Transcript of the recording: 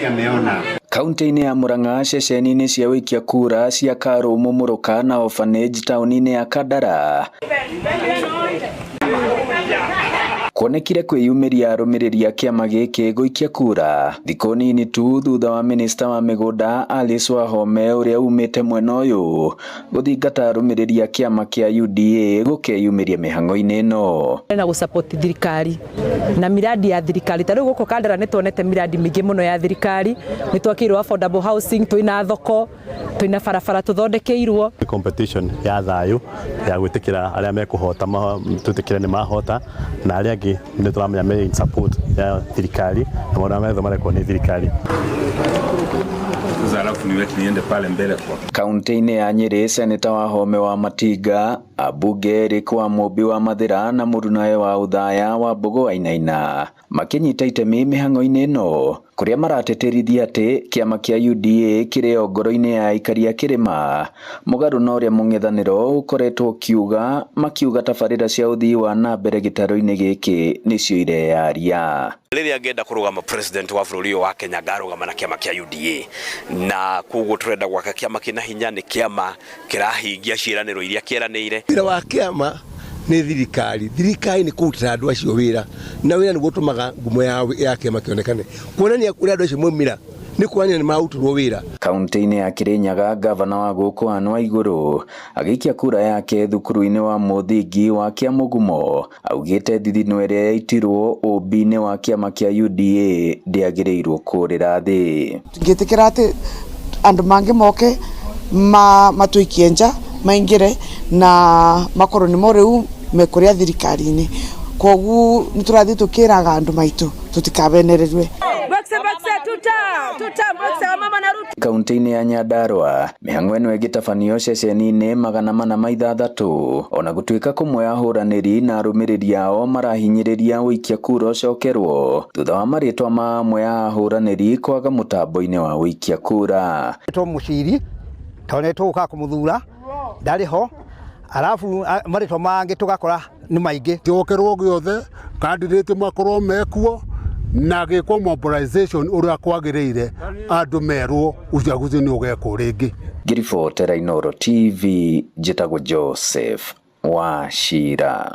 Wangapi ameona? Kaunti-inĩ ya Murang'a ceceni-inĩ cia ũikia kura cia Karũmũ Mũrũka na Orphanage taũni-inĩ ya Kandara kuonekire kwĩyumĩria arũmĩrĩri a kĩama gĩkĩ gũikia kura thikũ nini tu thutha wa minista wa mĩgũnda Alice Wahome ũrĩa umĩte mwena ũyũ gũthingata arũmĩrĩri a kĩama kĩa UDA gũkeyumĩria mĩhang'o-inĩ ĩno. Na gũsupport thirikari na miradi ya thirikari. Ta rĩu gũkũ Kandara nĩ tuonete miradi mĩingĩ mũno ya thirikari, nĩ twakĩirwo affordable housing, twĩna thoko, twĩna barabara tũthondekeirwo. Competition ya thayũ ya gwĩtĩkĩra arĩa mekũhota, twĩtĩkĩre nĩ mahota, na arĩa angĩ nĩ tũramenya me in support ya thirikari na maũndũ marĩa mothe marekwo nĩ thirikari. Sasa alafu niweke niende pale mbele kwa Kaunti-inĩ ya Nyĩrĩ, Seneta Wahome wa Matinga, ambunge Eric wa Mũmbi wa Mathĩra na mũrunawe wa Othaya wa Mbũgũ Wainaina makĩnyita itemi mĩhang'o-inĩ ĩno kũrĩa marateterithia atĩ kĩama kĩa UDA kĩrĩ o ngoro-inĩ ya aikari a kĩrĩma mũgarũ na ũrĩa mũng'ethanĩro ũkoretwo ũkiuga, makiuga tabarĩra cia ũthii wa na mbere gĩtarũ-inĩ gĩkĩ nĩcio ireyaria. Rĩrĩa ngenda kũrũgama president wa bũrũri ũyũ wa Kenya, ngarũgama na kĩama kĩa UDA, na koguo tũrenda gwaka kĩama kĩna hinya, nĩ kĩama kĩrahingia ciĩranĩro iria kĩeranĩire. Wĩra wa kĩama nĩ thirikari. Thirikari nĩ kũrutĩra andũ acio wĩra, na wĩra nĩguo ũtũmaga ngumo ya kĩama kĩonekane. Kuonania kũrĩa andũ acio maumĩra nĩ kuonania nĩ marutĩrwo wĩra. Kaunti-inĩ ya Kirinyaga, gavana wa gũkũ Anne Waigũrũ agĩikia kura yake thukuru-inĩ wa mũthingi wa Kĩamũgumo augĩte thithino ĩrĩa yaitirwo ũmbi-inĩ wa kĩama kĩa UDA ndĩagĩrĩirwo kũrĩra thĩ. Ngĩtĩkĩra atĩ andũ mangĩ moke matũikie nja maingĩre na makorwo nĩmo rĩu mekũrĩa thirikari-inĩ. Koguo nĩ tũrathiĩ tũkĩraga andũ maitũ tũtikabenererwe. Kaunti-inĩ ya Nyandarua, mĩhang'o ĩno ĩgĩtabanio ceceni-inĩ 406, ona gũtuĩka kũmwe ahũranĩri na arũmĩrĩri ao marahinyĩrĩria ũikia kura ũcokerwo thutha wa marĩtwa ma amwe a ahũranĩri kwaga mũtambo-inĩ wa ũikia kura. To Mũciri tondũ nĩ tũgũkaga kũmũthura ndarĩ ho, arabu marĩtwa mangĩ tũgakora nĩ maingĩ. Gĩcokerwo gĩothe candidate makorwo mekuo na gĩkwo mobilization ũrĩa kwagĩrĩire, andũ merwo uchaguzi nĩ ũgekwo rĩngĩ. Ngĩribotera Inooro TV, njĩtagwo Joseph Wachira.